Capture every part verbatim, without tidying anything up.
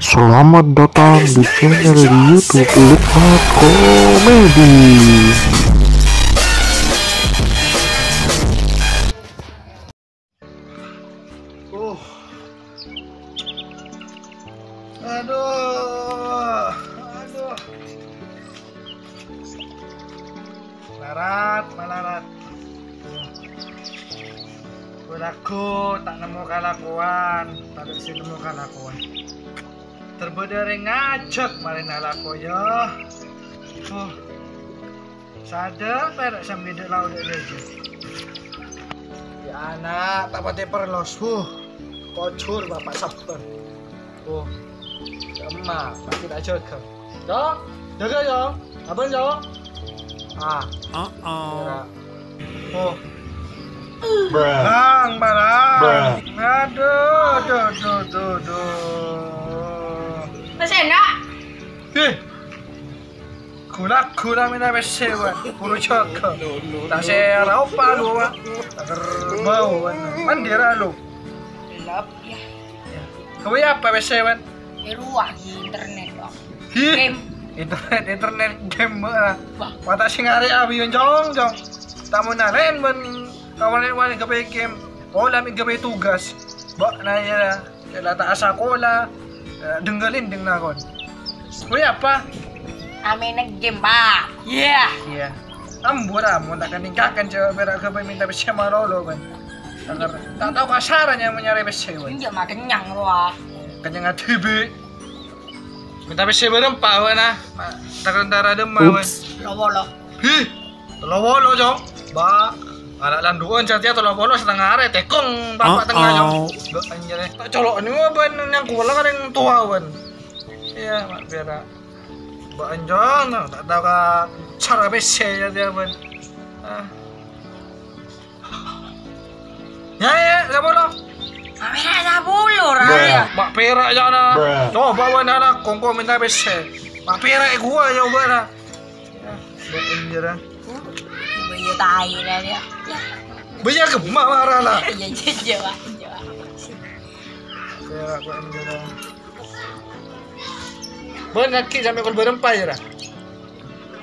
Selamat datang di channel YouTube Lukman Komedi. Uh. Aduh, aduh. Larat, malarat. Gue lagu tak nemu kalakowan, tak sing nemu kalakowan. Terbeda reng ngajak marin alako ya. Uh. Sadar pera' sambi de' lao de' raja. Ya anak, tak pati perlos. Huh. Kocur bapak sabar. Oh. Emma, tapi tak jaga. Jong, jaga, Jong. Abang, Jong. Ah. Uh-oh. Ora. Oh. Bruh. Bang, barang. Bruh. Aduh, duh, duh, duh, duh. Masih enak? Hih. Gula-gula minta pèssè, Wan. Buru jaga. Tak sè raopa lu, Wan. Tak kerbau, Wan. Mandira lu. Gelap, ya. Kowe apa pèssè, Wan? Di ruang, di internet, Bang. Hi? Game. Internet, internet game, Mbak. Wah. Mata sing arè abi, Jong, Jong. Tamu nalen, Wan. Kawan-kawan gawe game. Pola mi gawe tugas. Mbak, nanya. Cè' la ta' asakola, eh, denggalin deng nakon. Kowe apa? Amèna game, Pak. Iya. Iya. Ambu ra, mon ta' kanèngkakan, cè' pèra' ghâbây mènta pèssè malolo, kan. Ta' tao kasara nyamana nyarè pèssè, kan. Iyâ, ma' kennyang rowa. Kennyang adhibi. Mènta pèssè bârâmpa, kan, ah. Ma-, ta' kantara dâmma, kan. Ups. Lo-wolo. Hi. Tello polo, Cong. Ba, ala landu'an satèya tello polo setengah arè, tekong bapak tengah, Cong. Oh, oh. Gak anjir, eh. Tak colok ini mah bân yang kuala kan yang tua, bân. Iya, Mak Pera. Ba anjong, tak tahu ka cara pèssè ya dia, bân. Ah. Ya, ya, sepuluh. Mak Pera sepuluh, Ra. Iya, Mak Pera ya, nah. Bruh. Coba, bân, anak, kongko minta pèssè. Mak Pera gua, coba, nah. Bâ'en jârâ. Bâjâ tai lah dia. Ya. Bâjâ gemma marana. Iya, iya, iya, Pak. Iya, Pak. Kaya bâ'en jârâ. Bâ'en lagi sampai kol bârâmpa jârâ.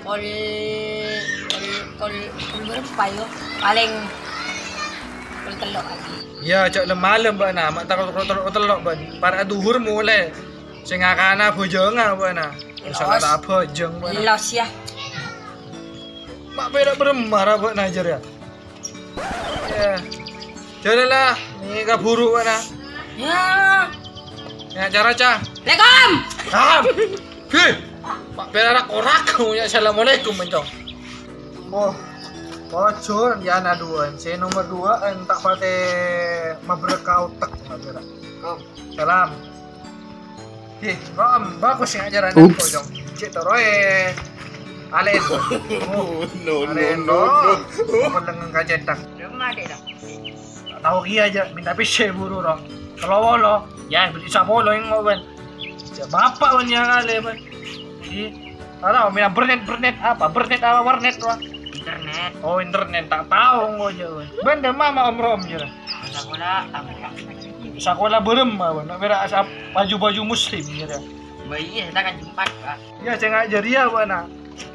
Kol, kol, kol, kol bârâmpa yo. Paling kol tello' lagi. Ya, cak lem-malem, Mbak, nah. Mak tak kol tello', kol tello', Mbak. Para duhur mulai. Sing ngakana bhâjângnga, Mbak, nah. Salah ta' abhâjâng, Mbak. Los, ya. Mak Pera bârâmpa ra, Mbak, nah, jârâ. Ya. Jârâ lah, ini kaburu, Mbak, nah. Ya. Ya, cara, Ca. Assalamualaikum. Ah. Bih. Mak Pera ra korak, ya, assalamualaikum, mencong. Oh. Kocur, ya, ana duwân. Sè nomor dua, eh, tak patè mabrek ka otek, Mak Pera. Kom. Salam. Hi, Rom, bagus ya ajaran. Ups. Kocong. Cek toroe. Alen. Oh, no, no, alen, no, no. Apa dengan kacetak? Belum ada dah. Tahu iya aja, minta pèssè buru, Rom. Kalau wolo, ya, beli sapolo yang mau, Ben. Cek bapak, Ben, yang ale, Ben. Hi. Ora, minta bernet, bernet apa? Bernet apa warnet, Rom? Internet. Oh, internet. Tak tahu, engko, aja, Ben. Ben, dan mama, Om Rom, ya. Sakola, apa ya? Sakola bârâmpa, Mak Pera, asa baju-baju muslim, ya. Mbak, iya, kita kan jumpa, Pak. Ya, sè ngajâr iyâ, Mak, nah.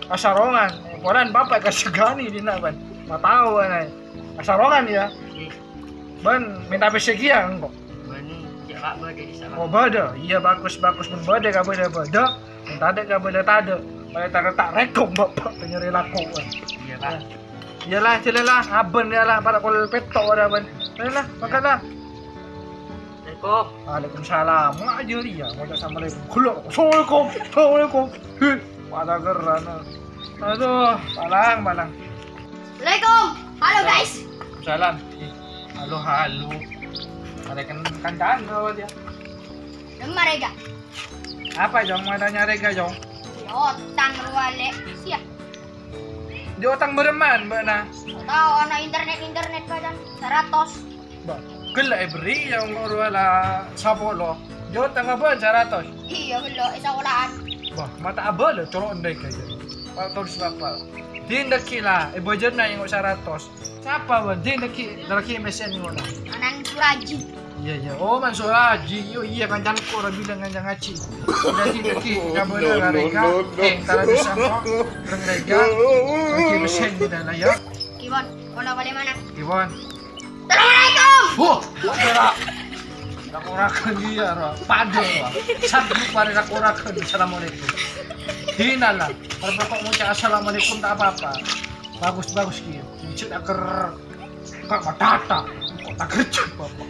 Asarongan. Polan bapak kasegani dina, Mak. Ma' tao, Mak, nah. Asarongan, ya. Iya. Bân, minta pèssè kèya, engko'. Bân, cek, Pak, bâdâ di sana. Oh, bâdâ. Iya, bagus, bagus. Bân bâdâ, ka bâdâ, bâdâ. Bân tadâ', ka bâdâ, tadâ'. Bân ta'-, ta' rèkong, Bapak, nyarè lako, Mak. Iya, Pak. Iyalah, jâlâ lah, abân ya lah, para kol pètto' ora, bân. Ayo lah, makan lah. Assalamualaikum. Waalaikumsalam. Ngajâr iyâ, ngoca' assalamualaikum. Gelo', assalamualaikum, assalamualaikum. Hi, pada gerana. Aduh, palang, palang. Assalamualaikum. Halo, guys. Salam. Ih, halo, halo. Ada kan kancana dia. Dengar ya, Kak. Apa, Jong? Mau tanya harga, Jong? Di otang rowa, Lè'. Sia. Di otang bârâmpan, Mbak, nah? Tao, ana internet-internet, Pak, Jong. Saratos. Mbak, gella' èberri', Jong, rowa la sapolo. Di otang abâ' saratos? Iya, gella', è sakolaan. Wah, mata abâ' lho, colok ndek aja. Pak, terus apa? Di ndek la, è bâjâna yang saratos. Sapa, Wan? Di ndek, lagi mesin ngono. Anan Suraji. Iyâ, iyâ. Oh, Mansur Haji. Yo, iyâ, kancangku ora bilang ngancang ngaji. Dhâddhi, dhâddhi, kabâdâ ka rèka. Eh, tara bisa kok. Rèng rèka. Lagi mesin di dalam, ya. Kliwon, kono bagaimana? Kliwon. Assalamualaikum. Wah, ora. Rak-orakan iyâ, ro. Padâ, ro. Satu pare rak-orakan. Assalamualaikum. Hinalah. Kalau kok ngucap assalamualaikum tak apa-apa. Bagus, bagus, Ki. Cek aker. Kok matata. Kok tak kerja, Bapak.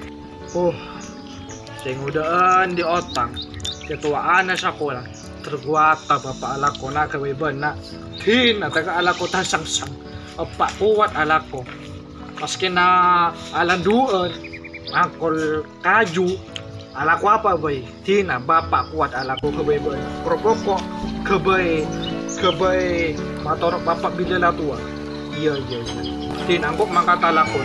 Oh, sè ngodâ'ân di otang. Ketowaanna sakola. Terkuat, Bapak, alakona ghâbây bânna'. Dina, ta' alako tasangsang. Eppa' kowat alako. Maskèna alandu'ân, ngangkol kaju, alako apa bhâi? Dina Bapa' kowat alako ghâbây bân. Kro-, pokok ghâbây, ghâbây mator Bapa' bilâ la towa. Iyâ, iyâ, iyâ. Dina engko' mangkat alako.